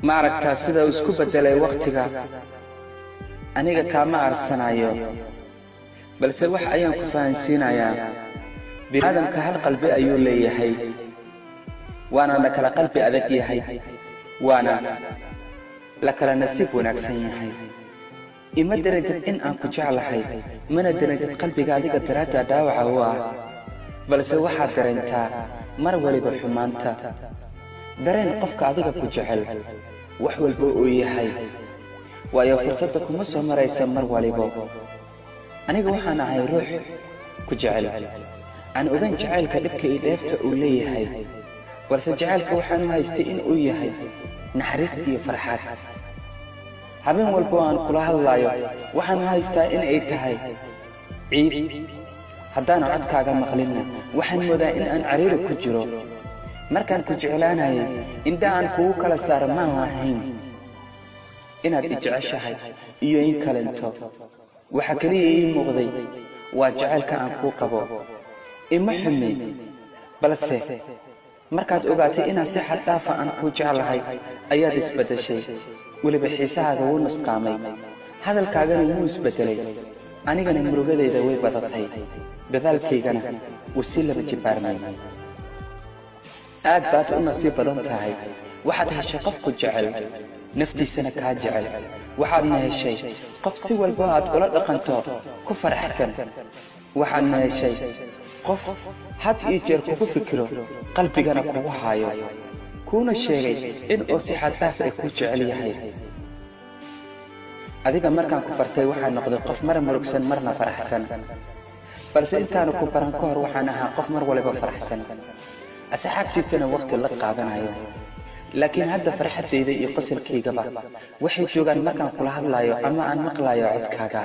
Ma aragtaa sida uu isku beddelay wakhtiga? Aniga kaama aarsanayo, balse wax ayaan ku fahansiinayaa. Biniaadamka hal qalbi ayuu leeyahay, waana la kala qalbi adag yahay, waana la kala nasiib wanaagsan yahay. Ima darajad in aan ku jeclahay, mana darajad qalbiga adiga daraadda dhaawaca u ah, balse waxaad dareentaa mar waliba xumaanta. Dareen qofka adiga ku jecel wax walba uu yahay, waayo fursadda kuma soo maraysa mar walibo. Aniga waxaan ahay ruux ku jecel, aan ogayn jacaylka dhibka iyo dheefta uu leeyahay, balse jacaylka waxaan u haystay in uu yahay naxariis iyo farxad. Habeen walba oo aan kula hadlaayo waxaan u haystaa in ay tahay ciid. Haddaana codkaaga maqlinna waxaan moodaa in aan cariiri ku jiro. Markaan ku jeclaanayay indha aan kugu kala saaro maan lahayn inaad i jeceshahay iyo in kalento. Waxa keliya ii muuqday waa jacaylka aan kuu qabo. Ima xumi, balse markaad ogaatay inaan si xad dhaafa aan kuu jeclahay ayaad isbeddeshay. Weliba xiisahaaga wuu nusqaamay, hadalkaagana wuu isbeddelay, anigana murugadayda way badatay, dadaalkaygana wuu sii laba jibaarmay. Aad baad u nasiib badan tahay, waxaad heshay qof ku jecel, naftiisana kaa jecel. Waxaadna heshay qof si walba aad ula dhaqanto ku faraxsan. Waxaadna heshay qof had iyo jeer kugu fikiro, qalbigana kugu haayo, kuuna sheegay in uu si xad dhaaf ah kuu jecel yahay. Adiga markaan ku bartay waxaan noqday qof mar murugsan marna faraxsan, balse intaanu ku baran ka hor waxaan ahaa qof mar waliba faraxsan, asxaabtiisana waqti la qaadanayo. Laakiin hadda farxaddayda iyo qosolkaygaba waxay joogaan markaan kula hadlayo ama aan maqlayo codkaaga.